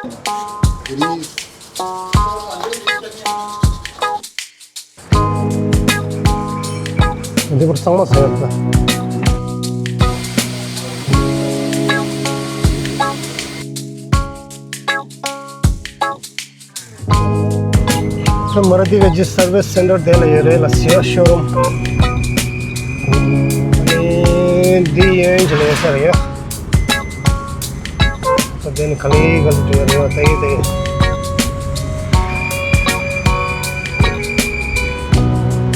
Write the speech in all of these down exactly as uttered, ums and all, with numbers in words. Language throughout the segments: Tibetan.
འདི་བར་གཙང་མ་ཟ་ཡོད་ད། ད་མ་ར་ཏི་ཀ་ཇི་སར་བིས་སེན་ཊར་དེ་ལ་ཡོད་རེད་ལ་ཟེར་ཡ། ཤོ་རུམ། ཨེ་འདི་ཡོན་ཅི་ལས་ས་རེད་ཡ། ད་དེ་ནི་ག་ལེ་ག་ལེ་འགྲོ་ཡ་རེད་ཡ། ད་ཡི་ད་ཡི།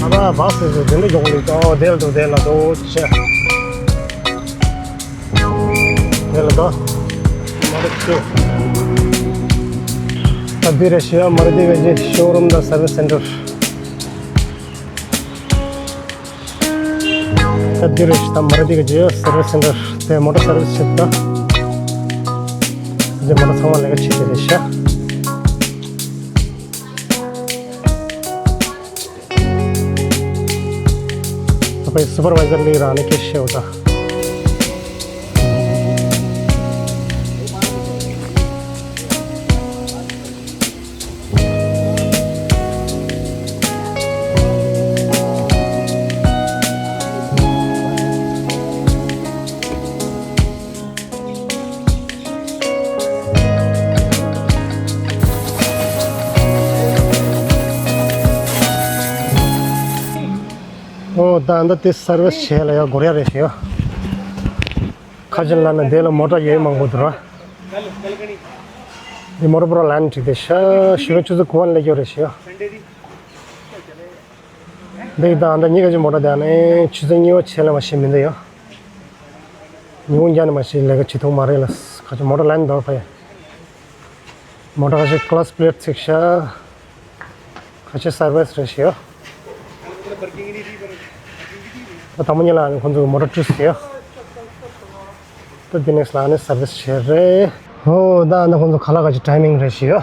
ཨ་མ་བ་སི་སུ་དེ་འདྲ་མགྱོགས་ལེ། ཨོ་དེ་ལ་འགྲོ་དེ་ལ་འགྲོ་ཆ། དེ་ལ་ད་མ་རེད་ཤོ། ད་འདི་རེད་ཤོ་ཡ། མ་ར་ཏི་ཀ་ཇི་ཤོ་རུམ་དང་སར་བིས་སེན་ཊར། ད་འདི་རེད་ཤོ། ད་མ་ར་ཏི་ཀ་ཇི་སར་བིས་སེན་ཊར་དེ་མོ་ཊ་སར་བིས་བྱེད་ད། འདི་མོ་ཊ་ཚང་མ་ལས་ཀ་བྱེད་དེ་རེད་ཤོ། ད་པའི་སུ་པར་ཝའི་ཟར་ལི་རང་ནས་སྐད་ཆ་བཤད་འོ་ད། ཨོ་ད་ད་དེ་སར་བིས་བྱས་ལ་ཡ་འགོར་ཡ་རེད་ཤོ་ཡ། ཁ་ཅིག་ལ་ན་དེ་ལ་མོ་ཊ་ཡོད་མང་པོ་འདུག་ར། འདི་མོ་ཊ་པུ་ར་ལན་ཁྲིག་དེ་ཤ་ཤི་ག་ཆུ་ཚོད་དགུ་པ་ལ་སླེབས་ཡོད་རེད་ཤོ་ཡ། འདི་དང་ད་གཉིས་ཀ་ཅིག་མོ་ཊ་དེ་ནས་ཆུ་ཚོད་གཉིས་པ་ཆེ་ལ་མ་ཤེས་མི་འདུག་ཡ། ཉིན་གུང་རྒྱབ་ནས་མ་ཤེས་ལས་ཀ་བྱེད་ཐུབ་མ་རེད་ལ། ཁ་ཅིག་མོ་ཊ་ལན་འདོར་ཕ་ཡ། མོ་ཊ་ཁ་ཤས་ཀ་ལར་པི་ལེ་ཊི་ཚིག་ཤག་ཁ་ཤས་སར་བིས་རེད་ཤག་ད་དང་པོ་ཉིད་ལ་ཁོང་ཚོས་མོ་ཊ་བཀྲུས་ཟེར་ཡ། ད་དེ་ནས་ལ་ནས་སར་བིས་བྱས་རེད། ཧོ་ད་ཨ་ནི་ཁོང་ཚོ་ཁ་ལག་ག་ཅིག་ཊའི་མིང་རེད་ཤག་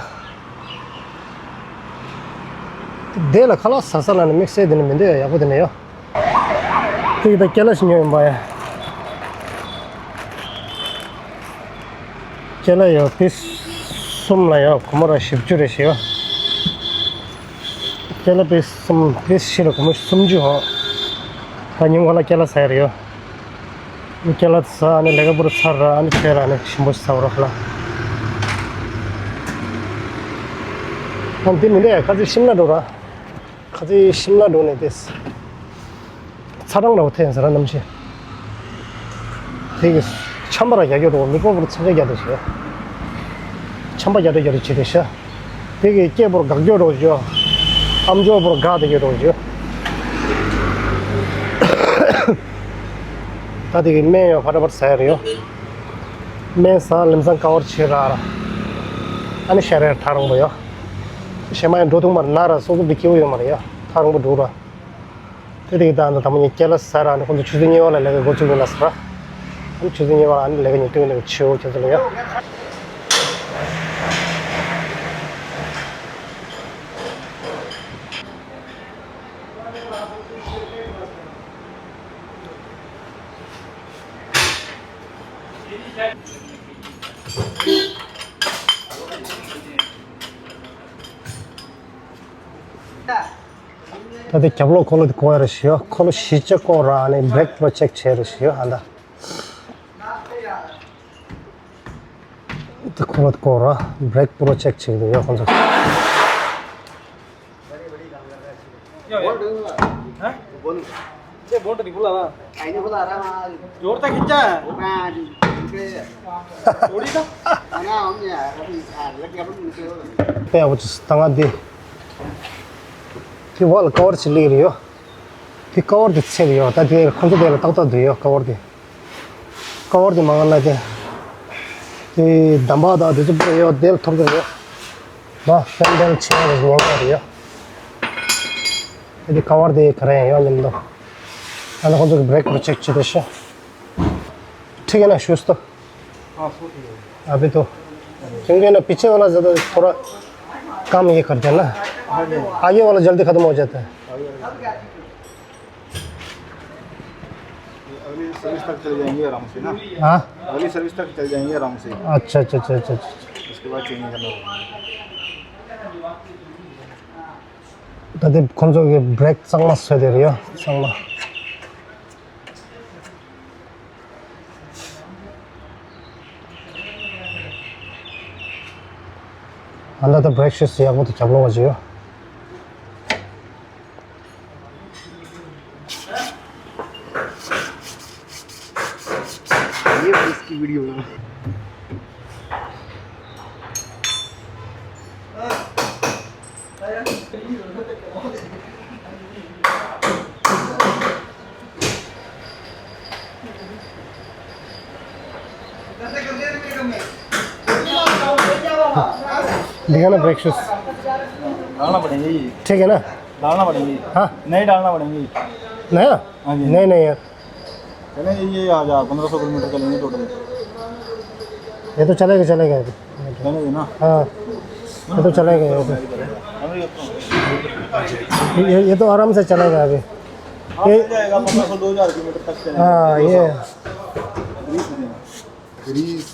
དེ་ལ་ཁ་ལག་ཟ་ས་ལ་ནི་དམིགས་བསལ་དེ་ནི་མི་འདུག་ཡ། ཡག་པོ་དེ་ནི་ཡོད། དེ་གི་ད་ཀེ་ལ་ཞིག་ཉོས་ཡིན་པ་ཡ། ཀེ་ལ་ཡོད་པིས་གསུམ་ལ་ཡོད། སྒོར་མོ་ར་བཞི་བཅུ་རེ་ཞིག་ཡོད། ཀེ་ལ་པིས་གསུམ། པིས་བཞི་ལ་སྒོར་མོ་སུམ་ཅུ་ཧོ། ད་ཉིན་གང་ལ་ཀེ་ལ་ཟ་ཡ་རེད་ཡོད། ཀེ་ལ་ཟ་ཨ་ནི་ལས་ཀ་པུ་ར་ཚར་ར་ཨ་ནི་ཁྱེད་ར་ཨ་ནི་ཞིམ་པོ་ཟ་བ་ར་ལ། ཨ་འདི་མི་འདུག་ཡ། ཁ་ཚིག་ཤིམ་ལ་འགྲོ་ར། ཁ་ཚིག་ཤིམ་ལ་འགྲོ་ནས་དེ། ཚ་གྲང་འདྲ་བོ་ཐེབས་ཟེར་ར་གནམ་གཤིས། དེ་གི་ཆམ་པ་ར་རྒྱག་རྒྱུ་འགྲོ། མི་ཀོ་བུར་ཚ་གྱང་རྒྱག་དེ་ཞེས། ཆམ་པ་རྒྱག་རེ་རྒྱག་རེ་བྱེད་དེ་ཤ། དེ་གི་སྐེ་བུར་འགག་རྒྱུ་འགྲོ་རྒྱུ། ཨམ་ཅོག་བུར་འགག་དེ་རྒྱུ་འགྲོ་རྒྱུ། ད་དེ་གི་སྨན་ཡོད་ཕ་ར་པར་ཟ་ཡ་རེད་ཡོད། སྨན་ཟ་ལམ་སང་ཀ་བར་བྱེད་ར་ར། ཨ་ནི་ཤ་རེ་ཐག་རིང་པོ་ཡོད། ཞེ་མ་ཡང་འགྲོ་ཐུང་མར་ན་ར་སོ་སོ་འདི་སྐྱིད་པོ་ཡོད་མ་རེད་ཡ། ཐག་རིང་པོ་འགྲོ་ར། དེ་དེ་གི་ད་ད་དང་པོ་ཉིད་སྐྱེལ་ལ་ཟ་ར་ནི་ཁོང་ཚོ་ཆུ་ཚོད་གཉིས་པ་ལ་ལས་ཀ་འགོ་བཙུགས་ཡིན་ལ་ཟ་ར། ཨ་ནི་ཆུ་ཚོད་གཉིས་པ་ལ་ཨ་ནི་ལས་ཀ་ཉིན་ཐུན་ནས་ཆེའོ་ཁྱེད་ཚོ་ལ་ཡ། ད་དེ་རྒྱབ་ལོགས་འཁོར་ལོ་དེ་བཀོག་ཡ་རེ་ཞིག་ཡོད། འཁོར་ལོ་བཞི་ཆ་བཀོག་ར་ཨ་ནི་བྷི་རེག་པུ་རོ་ཅེག་བྱས་རེ་ཞིག་ཡོད། ཨ་ད་དེ་འཁོར་ལོ་དེ་བཀོག་ར་བྷི་རེག་པུ་རོ་ཅེག་བྱེད་ཀྱི་འདུག་ཡོད་ཁོང་ཚོ། དཔེ་ཡག་པོ་ཅིག་ད་ང་འདི། དེ་བ་ལ་ཀ་བར་ཅིག་སླེབས་རེད་ཡོད། དེ་ཀ་བར་དེ་ཚད་རེད་ཡོད། ད་དེ་ཁོང་ཚོ་དེ་ལ་ཏག་ཏག་འདུག་ཡོད་ཀ་བར་དེ། ཀ་བར་དེ་མ་ང་ལ་དེ། དེ་འདམ་བག་དང་དེ་ཚོ་པུ་ར་ཡོད་དེ་ལ་ཐོར་དུ་ཡོད། ད་ཧེན་ཌལ་ཆེ་བ་ཉན་ག་རེད་ཡོད། དེ་ཀ་བར་དེ་ག་རེ་ཡང་ཡོད་མིན་འདུག་ཨ་ནི་ཁོང་ཚོ་གི་བྷི་རེག་པུ་རོ་ཅེག་བྱེད་དེ་ཤ། ठीक है ना, शुरू तो। हाँ, शुरू ठीक है। अभी तो, क्योंकि ना पीछे वाला ज़्यादा थोड़ा कम ये कर देना। हाँ जी। आगे वाला जल्दी ख़त्म हो जाता है। आगे वाला। ये अगली सर्विस तक चले जाएंगे आराम से ना। हाँ। अगली सर्विस तक चल जाएंगे आराम से। अच्छा, अच्छा, अच्छा, अच्छा, अच्छा। इसके ད་ལྟ་ཁོང་ཚོ་གི་བྷི་རེག་གཙང་མ་བཟོས་བསྡད་རེད་ཡ། གཙང་མ། ཨ་ལ་ད་བྷི་རེག་ཕ་སི་ཡག་པོ་དེ་རྒྱབ་ལོག་བ་བྱེད་ཡོད། ये इसकी वीडियो बना। दिखा ना ब्रेकफास्ट। डालना पड़ेंगे ये। ठीक है ना? डालना पड़ेंगे। हाँ। नहीं डालना पड़ेंगे। नया? हाँ जी। नहीं, नहीं यार। चलेंगे, ये आ जा, पन्द्रह सौ किलोमीटर चलेंगे टोटल। ये तो चलेगा, चलेगा अभी। चलेंगे ना? हाँ, ये तो चलेगा, ये तो। ये, ये तो आराम से चलेगा अभी। हाँ, ये चल जाएगा, पन्द्रह सौ, दो हज़ार किलोमीटर तक चलेगा। हाँ, ये। ग्रीस देना। ग्रीस।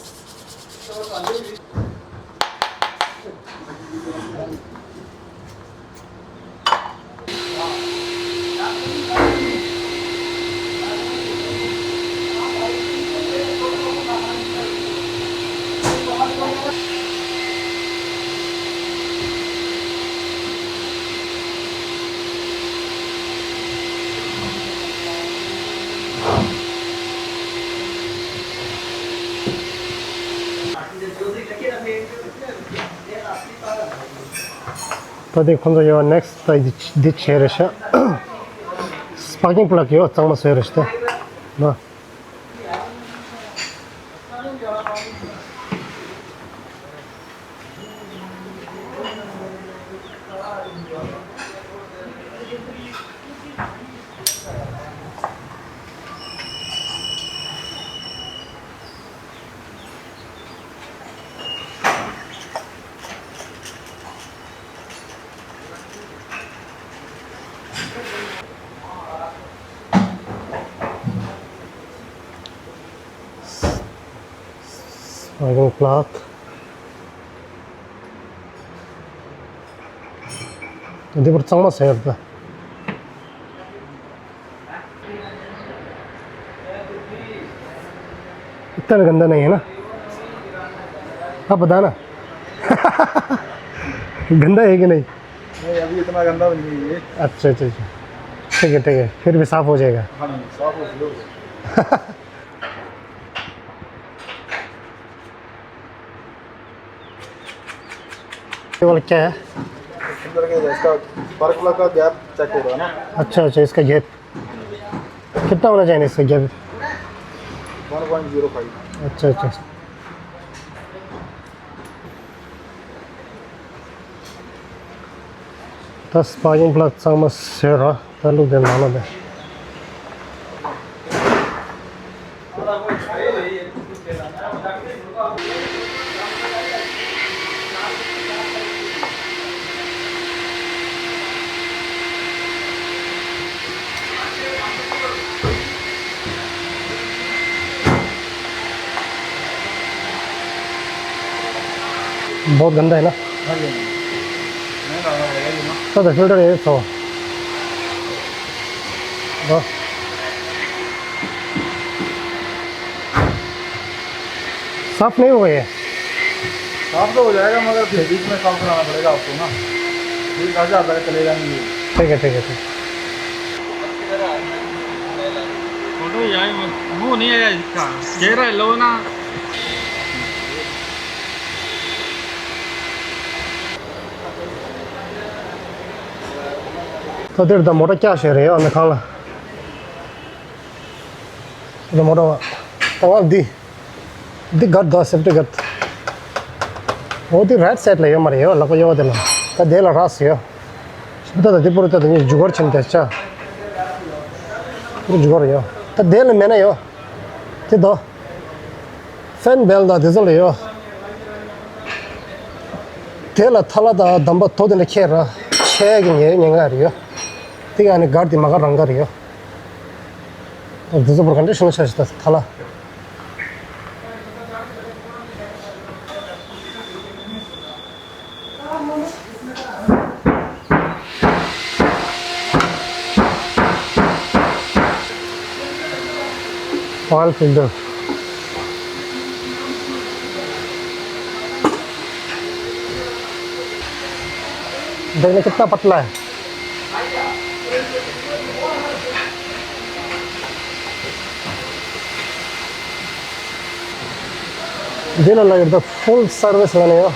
ད་དེ་ཁོང་ཚོ་ཡོད་ནེག་སི་ཊི་ད་འདི་འདི་བྱས་རེད་ཤག་སྤར་ཀིང་པ་ལག་ཡོད་གཙང་མ་བཟོས་རེད་ཤག་ད་ན། Iron block. འདི་པར་གཙང་མ་ཟེར་ད། इतना गंदा नहीं है ना? आप बताना। गंदा है कि नहीं? नहीं, अभी इतना गंदा भी नहीं है ये। अच्छा, अच्छा, अच्छा। ठीक है, ठीक है, फिर भी साफ हो जाएगा। हाँ, साफ हो जाएगा। ये वाला क्या है? अंदर के इसका स्पार्क प्लग का गैप चेक हो रहा है ना? अच्छा, अच्छा, इसका गैप कितना होना चाहिए, इसका gap? One point zero five. अच्छा, अच्छा। ད་སྤར་ཀིང་པ་ལག་གཙང་མ་བཟོས་ར། ད་བླུགས་དེ་ནང་ལ་བསྡད། बहुत गंदा है ना? हाँ जी। नहीं डालना पड़ेगा ये ना। तो फिल्टर ये तो। बस। साफ नहीं हुआ ये? साफ तो हो जाएगा, मगर फिर बीच में साफ कराना पड़ेगा आपको ना। ये दस हज़ार तक चलेगा नहीं ये। ठीक है, ठीक है, ठीक। फोटो यार, मुंह नहीं आया इसका, चेहरा लो ना। ད་དེར་ད་མོ་ཊ་བཀྱག་བཞག་རེད་ཨ་ནི་ཁང་ལ། ད་མོ་ཊ་བ། ད་ང་འདི། འདི་གར་ད་སེབ་ཏི་གར། འོ་འདི་རེད་སེད་ལ་ཡོད་མ་རེད་ཡོད་ལག་པ་གཡོ་བ་དེ་ལ། ད་དེ་ལ་རག་སི་ཡོད། ད་ད་འདི་པུར་ད་ད་ཉི་འཇུ་གར་ཕྱིན་ད་ཆ། པུར་འཇུ་གར་ཡོད། ད་དེ་ལ་མེད་ན་ཡོད། དེ་ད། ཧྥེན་བེལ་དང་དེ་ཚོ་ལ་ཡོད། དེ་ལ་ཐ་ལ་དང་འདམ་པ་དོ་དེ་འདྲ་ཁྱེར་ར། ཆེ་གི་ཉེ་ཉེ་ང་རེ་ཡོད། དེ་ག་ནི་གར་དེ་མ་ག་རང་ག་རེ་ཡོད། དེ་ཚོ་བོར་ག་འདྲ་ཤོང་ཆ་ཞིག་ད་ཐ་ལ། ऑयल फिल्टर। देख ले कितना पतला है। འདི་ལ་ལ་ཡོད་ད་ཕུལ་སར་ཝིས་ལ་ནས་ཡོད།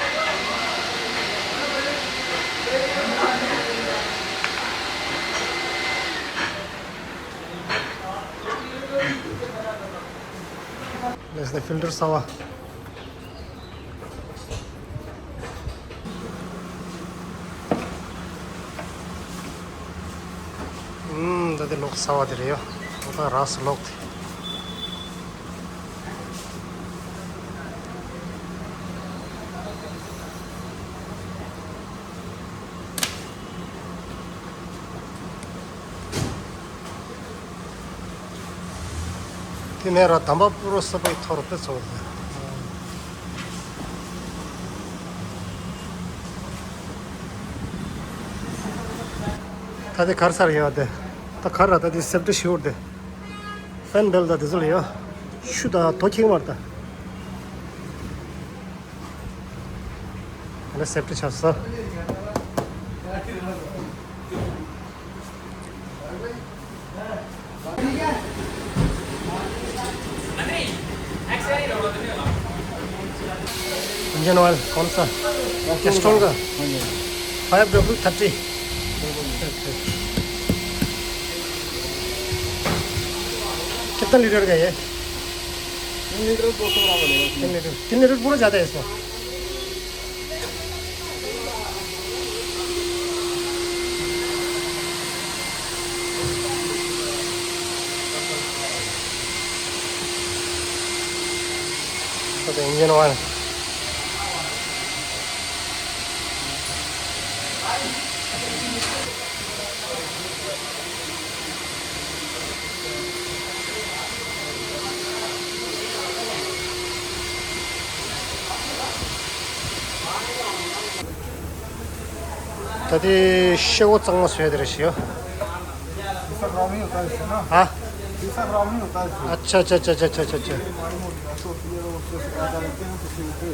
ལས་ནས་ཕིལ་ཊར་གསར་བ། ཨུམ། ད་དེ་ལོག་གསར་བ་དེ་རེད་ཡོ། ད་རགས་སུ་ལོག་དེ། དེ་ནས་ར་དམ་པ་པུ་རོ་ས་པའི་ཐོ་རུ་དཔེ་ཚོགས། ད་དེ་གར་སར་ཡོད་དེ། ད་གར་ར་ད་དེ་སེབ་ཏི་ཤིའུར་དེ། ཧྥན་བེལ་ད་དེ་ཚོ་ལ་ཡོད། ཤུ་ད་དོ་ཁེག་མར་ད། ཨ་ནི་སེབ་ཏི་ཆགས་སོ། इंजन ऑयल कौन सा? कैस्ट्रोल का। Five W thirty. कितना लीटर का है ये? तीन लीटर दो सौ ग्राम बनेगा इसमें। तीन लीटर, तीन लीटर पूरा जाता है इसमें। For the engine oil. ད་དེ་ཤེལ་སྒོ་གཙང་མ་བཟོས་དེ་རེད་ཤི་ཡོ། ये सब रॉ में ही होता है इससे ना। हाँ। ये सब रॉ में ही होता है इससे। अच्छा, अच्छा, अच्छा। मालूम हो गया, तो ये लोग उससे सुखा डालते हैं, तो फिर उसे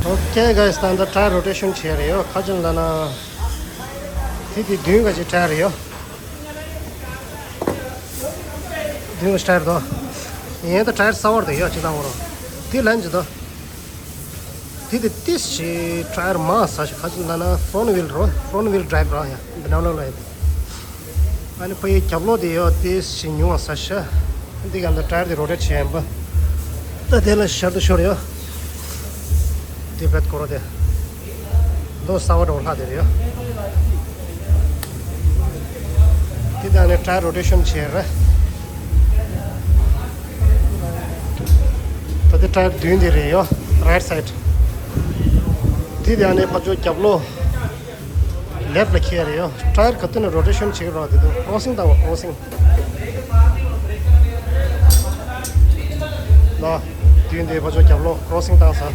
Okay guys, ད་ལྟ་ཊ་ཡར་རོ་ཊེ་ཤན་བྱས་རེད་ཡོ། ཁ་ཅིག་ལ་ན་དེ་དེ་མདུན་ག་ཅིག་ཊ་ཡར་རེད་ཡོ། མདུན་ག་ཊ་ཡར་དོ། ཡན་ད་ཊ་ཡར་གསར་བར་དེ་ཡོ་ཅི་ད་འོ་རོ། དེ་ལན་ཅི་དོ། དེ་དེ་ཏིས་ཞིག་ཊ་ཡར་མང་ས་ཞིག་ཁ་ཅིག་ལ་ན་ཕྲོན་ཝིལ་རོ། ཕྲོན་ཝིལ་ཌ་རའིབ་ར་ཡ། འདི་ནང་ལོགས་ལ་ཡ། ཨ་ནི་ཕ་ཡི་རྒྱབ་ལོགས་དེ་ཡོད་དེ་ཞིག་ཉུང་བ་ས་ཤ། འདི་ག་འདི་ཊ་ཡར་དེ་རོ་ཊེ་ཊི་བྱེད་ཡིན་པ། ད་དེ་ལ་ཤར་དུ་ཤོར་ཡོད། དེ་བེད་ཀོ་རོ་དེ། ལོ་གསར་བ་འགྲོ་ལྷག་དེ་རེད་ཡོད། དེ་དང་ནི་ཊ་ཡར་རོ་ཊེ་ཤན་བྱེད་རེད། ད་དེ་ཊ་ཡར་མདུན་དེ་རེད་ཡོད། རའིཊ་སའིཌ། དེ་དང་ནི་ཕར་ཕྱོགས་རྒྱབ་ལོགས། ལེབ་ལ་ཁྱེར་ཡོད། ཊ་ཡར་ག་དུས་ནས་རོ་ཊེ་ཤན་བྱེད་རོགས་དེ་དུས་ཀྲོ་སིང་དང་བ་ཀྲོ་སིང་། ལ། དུས་འདི་ཕ་ཆོ་རྒྱབ་ལོགས་ཀྲོ་སིང་བཏང་ས།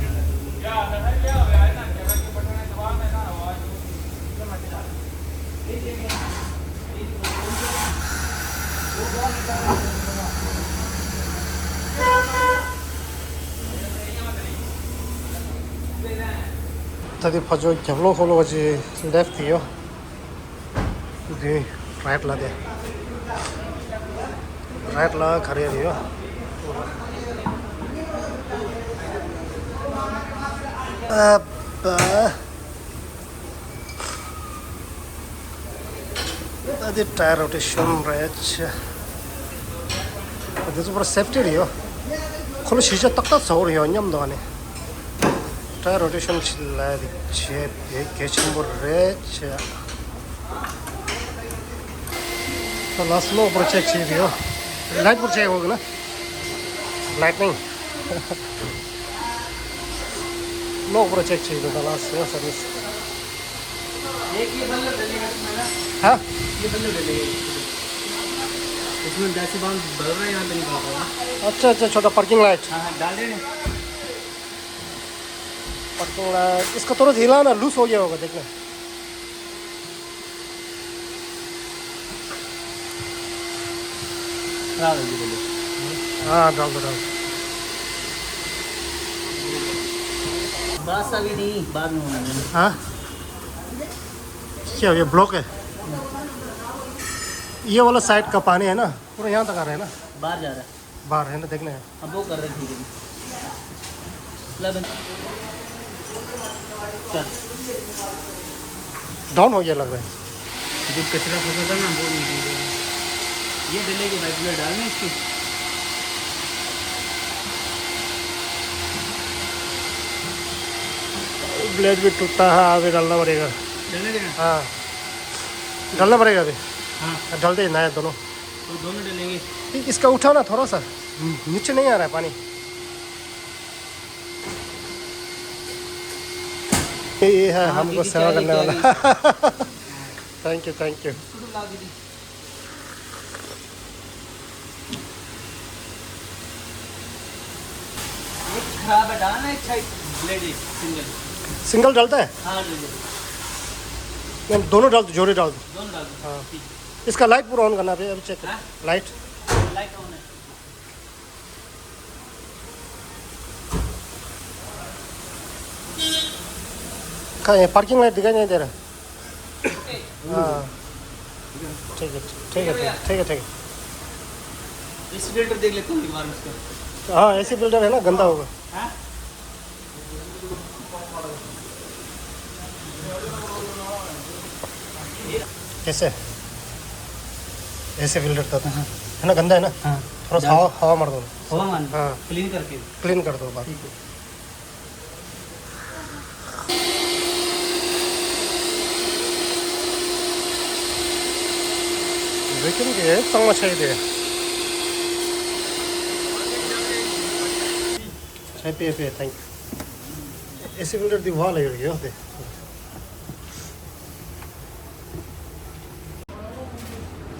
ད་དེ་ཕ་ཆོ་རྒྱབ་ལོགས་ཁོ་ལོ་བ་ཅི་ལེབ་དེ་ཡོད། དེ་རའིཊ་ལ་དེ། རའིཊ་ལ་ག་རེ་རེད་ཡོད། ཨ་པ། ད་དེ་ཊ་ཡར་རོ་ཊེ་ཤན་རེད་ཆེ། ད་དེ་ཚོ་པར་སེབ་ཊི་རེད་ཡོད། ཁོ་ལོ་གཞིས་ཆགས་ཏག་ཏག་ཚོགས་རེད་ཡོད་སྙམ་དུ་ཨ་ནི། ཊ་ཡར་རོ་ཊེ་ཤན་ཆེད་ལ་དེ་བྱེད་དེ་གལ་ཆེན་པོ་རེད་ཆེ། ད་ལ་སི་ལོག་པོར་ཅེག་བྱེད་དེ་ཡོད། ལའིཊ་པོར་ཅེག་འོག་ན། ལའིཊ་ནིང་། ལོག་པོར་ཅེག་བྱེད་དེ་ད་ལ་སི་ཡང་སར་བིས། ये ये बल्ब डलेगा इसमें ना। हाँ। ये बल्ब डलेगा। उसमें जैसे बाल बढ़ रहे हैं, यहाँ पे निकल रहा है। अच्छा, अच्छा, छोटा पार्किंग लाइट। हाँ, हाँ, डाल रहे हैं। पार्किंग लाइट, इसका थोड़ा सा हिलाना, लूज हो गया होगा, देखना। डाल दीजिए, बोलिए। हाँ, डाल दो, डाल दो। बस अभी नहीं, बाद में होना है। हाँ? क्या, ये ब्लॉक है? ये वाला साइड का पानी है ना, पूरा यहाँ तक आ रहा है ना? बाहर जा रहा है। बाहर है ना, देखना है। अब वो कर रहे हैं धीरे धीरे। ला बंद। चल। डाउन हो गया लग रहा है। जो कचरा फंसा था ना, वो नहीं निकल रहा। ये डलेगी भाई, पूरा डालना इसकी। ब्लेड भी टूटा है, अभी डालना पड़ेगा। डालना देना? हाँ, डालना पड़ेगा अभी। हाँ। डाल दे, नया दोनों। तो दोनों डलेंगे। इ-, इसका उठाओ ना थोड़ा सा, नीचे नहीं आ रहा है पानी। ये, ये है हाँ, हमको दीदी, सेवा चाय करने लेके वाला। आई। Thank you, thank you. Biscuit ला दीदी। एक खराब है, डालना एक साइड ब्लेड, एक सिंगल। सिंगल डालता है? हाँ, ले लो। नहीं, दोनों डाल दो, जोड़े डाल दो। दोनों डाल दो। हाँ। ठीक है। इसका लाइट पूरा ऑन करना, अभी, अभी चेक करो। हाँ? लाइट। लाइट ऑन है। कहाँ है? पार्किंग लाइट दिखाई नहीं दे रहा। हाँ, ठीक है, ठीक है, ठीक है, ठीक है, ठीक है। एसी फिल्टर देख लेते हैं एक बार उसका। हाँ, एसी फिल्टर है ना, गंदा होगा। हाँ? कैसे? एसी फिल्टर तो हाँ। है ना, गंदा है ना? हाँ। थोड़ा सा हवा, हवा मार दो। हवा मार दो। हाँ। क्लीन करके। क्लीन कर दो बार। ठीक है। Vacuum གི་གཙང་མ་ཆགས་ཏེ། ཆགས་པས་པས། Thank you. ཨེ་སི་ཕིལ་ཊར་འདི་བ་ལ་ཡོད་ཡོད་དེ།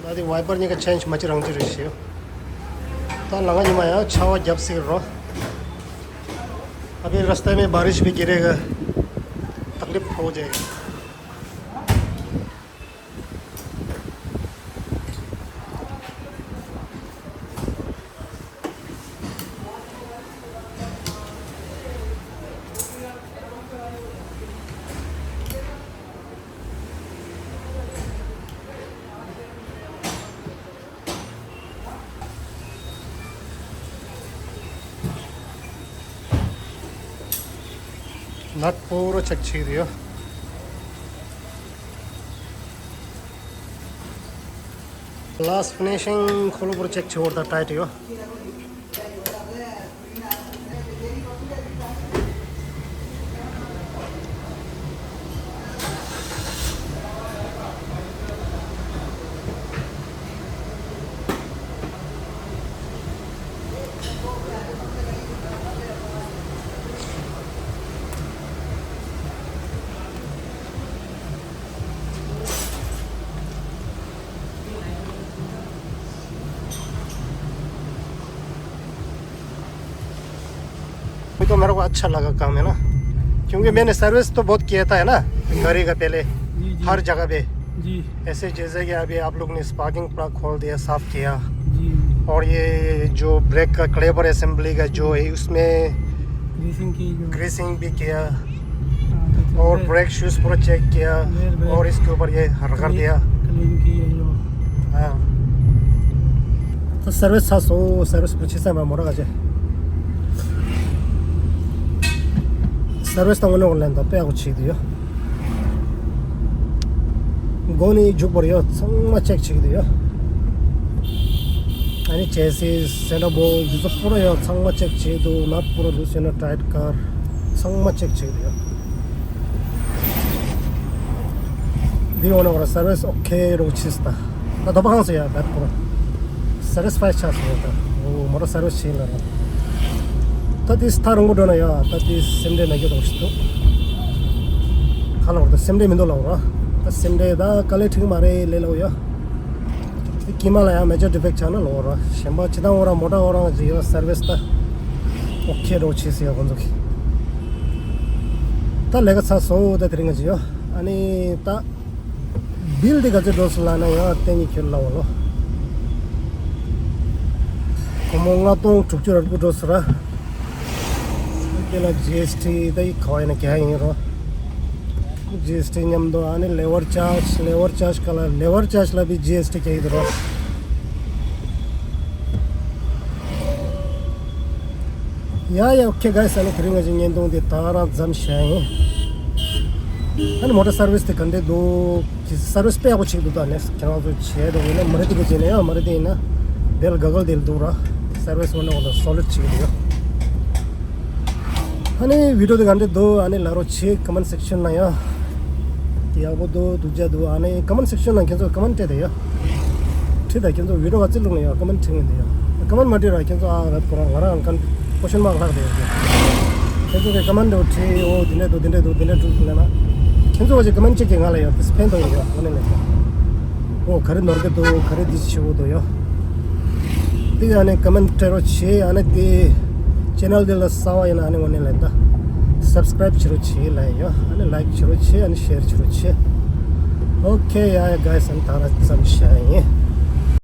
ད་དེ་ཝའི་པར་གཉིས་ཀ་ཆེན་ཇི་མ་ཅི་རང་ཅི་རེད་ཞེས། ད་ལ་ང་ཉི་མ་ཡང་ཆར་པ་བརྒྱབ་སྲིད་རོ། अभी रास्ते में बारिश भी गिरेगा, तकलीफ हो जाएगा। नट पूरा चेक ཆགས་ཡོད། लास्ट फिनिशिंग ཁོ་ལོ་པུར་ཅེག་ཆེ་བོར་ད་ཊའིཊ་ཡོད། ये तो मेरे को अच्छा लगा काम, है ना, क्योंकि मैंने सर्विस तो बहुत किया था, है ना, गाड़ी का पहले, जी, जी। हर जगह पे। जी। ऐसे जैसे कि अभी आप लोग ने स्पार्किंग प्लग खोल दिया, साफ किया, जी। और ये जो ब्रेक का क्लेवर असेंबली का जो है, उसमें ग्रीसिंग की जो ग्रीसिंग भी किया, हाँ, तो और चलते ब्रेक शूज पूरा चेक किया, एयर बैग और इसके ऊपर ये रगड़ क्लीन, दिया। क्लीन की है जो। हाँ। तो सर्विस था सो, सर्विस पूछी से मैं मोड़ा का जे। सर्विस तो उन्होंने ऑनलाइन तो पे कुछ ही दियो। गोनी जुक बढ़िया, संग में चेक चेक दियो। अनि चेसिस, सेन्टर बोल्ट, जो पूरा यो संग में चेक चेक दो, नट पूरा लूज, यो नट टाइट कर, संग में चेक चेक दियो। दी ओना ओरा सर्विस ओके रो चिस्ता। ད་དོ་པ་ཧང་སེ་ཡ་བད་པོ་སེ་ཊི་སི་ཕའི་ཆགས་སོང་ད། འོ་མོ་ར་སེར་བ་ཆེ་ལ་ར། ད་དེ་སྟ་རུང་པོ་འགྲོ་ན་ཡ་ད་དེ་སེམས་ཁྲལ་ན་རྒྱུ་དང་ཞིག་འདུག་ཁ་ལ་བར་ད་སེམས་ཁྲལ་མི་འདུག་ལ་བར་ད་སེམས་ཁྲལ་ད་དཀའ་ལས་ཁྲིག་མ་རེད་ལས་ལ་ཡ། དེ་དཀྱིལ་མ་ལ་ཡང་མེ་ཇར་ཌི་ཕེག་ཆགས་ན་ལོག་ར། གཞན་པ་ཅི་དང་འོ་ར་མོ་ཊ་འོ་རང་ཅི་ཡོད་སར་བིས་ད་ཨོ་ཁེ་འགྲོ་བྱེད་ཟེར་ཡ་ཁོང་ཚོ་གི། ད་ལས་ཀ་ཚར་སོང་། ད་དེ་རིང་ང་ཅི་ཡོད་ཨ་ནི་ད་བིལ་དེ་ག་ཚོད་འགྲོ་སོང་ལབ་ན་ཡང་བསྟན་ཉི་ཁྱོད་ལ་འོ་ལོ། སྒོར་མོ་ལྔ་སྟོང་དྲུག་ཅུ་རེ་དགུ་འགྲོ་སོང་ར། དེ་ལ་ཇི་ཨེས་ཊི་ད་ཡིག་ག་བ་ཡིན་ན་རྒྱག་ཡིན་རོ། ཇི་ཨེས་ཊི་མཉམ་དུ་ཨ་ནི་ལེ་བར་ཅར་ཇི་ལེ་བར་ཅར་ཇི་ག་ལ་ལེ་བར་ཅར་ཇི་ལ་བི་ཇི་ཨེས་ཊི་རྒྱག་ཡིན་རོ། ཡ་ཡ་ཨོ་ཁེ་གཱི་སི། ཨ་ནི་དེ་རིང་ང་ཅི་བརྙན་ཐུང་འདི་ད་རང་མཚམས་བཞག་ཡིན། ཨ་ནི་མོ་ཊ་སར་བིས་དེ་ག་འདྲས་འདུག་སར་བིས་དཔེ་ཡག་པོ་བྱེད་ཀྱི་འདུག་ད་ནས་ཁྱེད་རང་ཚོ་བྱས་འདུག་ཡིན་ན་མ་རེད་དེ་ག་བྱས་ན་ཡང་མ་རེད་དེ་ཡིན་ན་བེལ་ག་གལ་དེ་འདུག་ར། སར་བིས་འོ་ན་འོ་ན་སོ་ལིཌ་བྱེད་ཀྱི་འདུག་ཡ། ཨ་ནི་བི་ཌིའོ་དེ་ག་འདྲས་འདུག་ཨ་ནི་ལབ་རོགས་བྱེད། ཀོ་མེན་ཊི་སེག་ཤན་ན་ཡ། ཡག་པོ་འདུག་སྡུག་ཅག་འདུག་ཨ་ནི་ཀོ་མེན་ཊི་སེག་ཤན་ན་ཁྱེད་ཚོ་ཀོ་མེན་ཊི་སྤྲད་དེ་ཡ། ཁྲིད་ད་ཁྱེད་ཚོ་བི་ཌིའོ་ག་ཚིག་ལུང་ཡ་ཀོ་མེན་ཊི་ཁྲིད་ངེས་འདུག་ཡ། ཀོ་མེན་ཊི་མ་བྲིས་ར་ཁྱེད་ཚོ་ཨ་རབ་ཁོ་རང་ང་རང་ཀན་ཀོ་ཤན་མར་ལྷག་དེ་ཡ། ཁྱེད་ཚོ་གི་ཀོ་མེན་ཊི་འདྲ་བྲིས། འོ་དེ་འདྲས་འདུག་དེ་འདྲས་འདུག་དེ་འདྲས་འདུག་ལབ་ན། ཁྱེད་ཚོ་བ་ཅིག་ཀོ་མེན་ཊི་གཅིག་གིས་ང་ལ་ཡ་དེ་ཕན་ཐོགས་ཡོད་ཡ། འོ་ནས་ལས་ཀ། འོ་ག་རེ་ནོར་གི་འདུག་ག་རེ་འདི་ཆེ་བོ་འདུག་ཡ། དེ་ཨ་ནི་ཀོ་མེན་ཊི་སྤྲད་རོགས་བྱེད། ཨ་ནི་དེ་ཅེ་ནལ་འདི་ལ་གསར་པ་ཡིན་ན་ཨ་ནི་འོ་ནས་ལས་ད་སབ་སི་ཀ་རའིབ་བྱེད་རོགས་བྱེད་ལབ་ཡ། ཨ་ནི་ལའིཀ་བྱེད་རོགས་བྱེད། ཨ་ནི་ཤེར་བྱེད་རོགས་བྱེད། ཨོ་ཁེ་ཡ་ཡ་གཱི་སི། ཨ་ནི་ད་རང་མཚམས་བཞག་ཡིན།